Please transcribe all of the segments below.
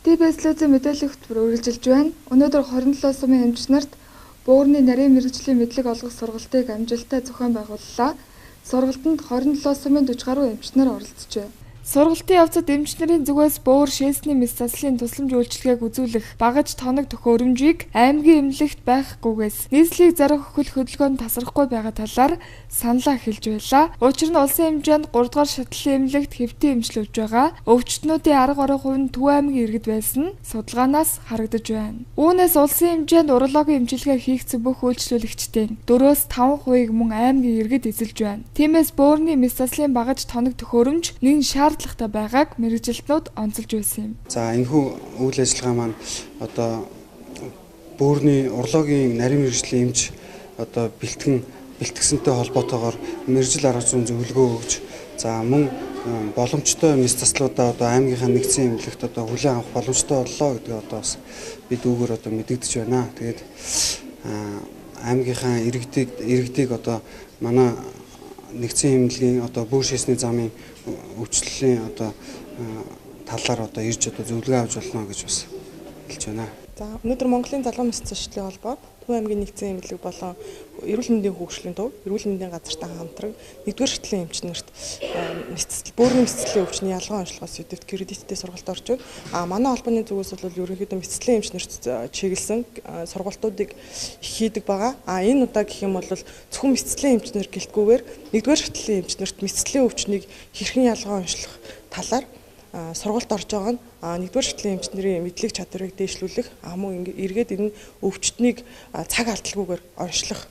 ТБС телевизийн мэдээллийн хөтөлбөр үргэлжилж байна. Өнөөдөр 27 сумын эмч нарт бөөрийн нарийн мэргэжлийн мэдлэг олгох сургалтыг амжилттай зохион байгууллаа. Сургалтанд 27 сумын 40 гаруй эмч нар оролцжээ. Сургалтын явцад эмч нарын зүгээс бөөр шээсний мэс заслын тусламж үйлчилгээг үзүүлэх багаж тоног төхөөрөмжийг аймгийн эмнэлэгт байхгүйгээс нийслэлийг зарах хөл хөдөлгөөнд тасрахгүй байгаа талаар саналаа хэлж байлаа. Учир нь улсын хэмжээнд 3 дугаар шатлалын эмнэлэгт хэвтийн эмчлүүлж байгаа өвчтнүүдийн 10 гаруй хувь нь Төв аймгийн иргэд байсан нь судалгаанаас харагдаж байна. Үүнээс улсын хэмжээнд урологийн эмчилгээ хийгдсэн бүх үйлчлүүлэгчдийн 4-5%-ийг мөн аймгийн иргэд эзэлж байна. Тиймээс бөөрийн мэс заслын багаж тоног төхөөрөмж нэгэн шаардлагатай байгааг мэргэжилтнүүд онцолж байсан юм. За, энэхүү үйл ажиллагаа маань одоо бөөрийн урологийн нарийн мэргэжлийн эмч одоо бэлтгэсэнтэй холбоотойгоор мэргэжил арга зүйн зөвлөгөө өгч, за мөн боломжтой мэс заслуудаа одоо аймгийнхаа нэгдсэн эмнэлэгт одоо хүлээн авах боломжтой боллоо гэдгээ одоо бас бид үүгээр одоо мэдэгдэж байна. Тэгээд аймгийнхаа иргэдийг одоо манай нэгдсэн эмнэлгийн одоо бөөр шээсний замын өвчлөлийн одоо талаар одоо ирж одоо зөвлөгөө авч болно гэж бас хэлж байна. За, өнөөдөр Монголын залуу мэс заслын холбоо, Төв аймгийн нэгдсэн эмнэлэг болон эрүүл мэндийн хөгжлийн төв, эрүүл мэндийн газартай хамтран нэгдүгээр шатлалын эмч нарт бөөрийн мэс заслын өвчний ялган онцлогоос сэдэвт кредиттэй сургалт орж байна. А манай холбооны зүгээс бол ерөнхийдөө мэс заслын эмч нарт чиглэсэн сургалтуудыг хийдэг байгаа. А энэ удаа гэх юм бол зөвхөн мэс заслын эмч нар гэлтгүүгээр нэгдүгээр шатлалын эмч нарт мэс заслын өвчнийг хэрхэн ялган онцлох талаар сургалт орж байгаа нь нэгдүгээр шатлалын эмч нарын мэдлэг чадварыг дээшлүүлэх, мөн эргээд энэ өвчтнийг цаг алдалгүйгээр онцлох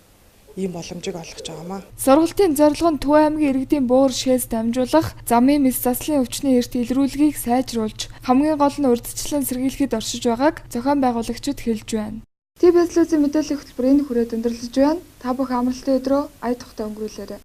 ийм боломжийг олгож байгаамаа. Сургалтын зорилго нь Төв аймгийн иргэдийн бөөр шээс дамжуулах замын мэс заслын өвчний эрт илрүүлгийг сайжруулж, хамгийн гол нь урьдчилан сэргийлэхэд оршиж байгааг зохион байгуулагчид хэлж байна. ТБС телевизийн мэдээллийн хөтөлбөр энэ хүрээд өндөрлөж байна. Та бүхэн амралтын өдрөө ая тухтай өнгөрүүлээрэй.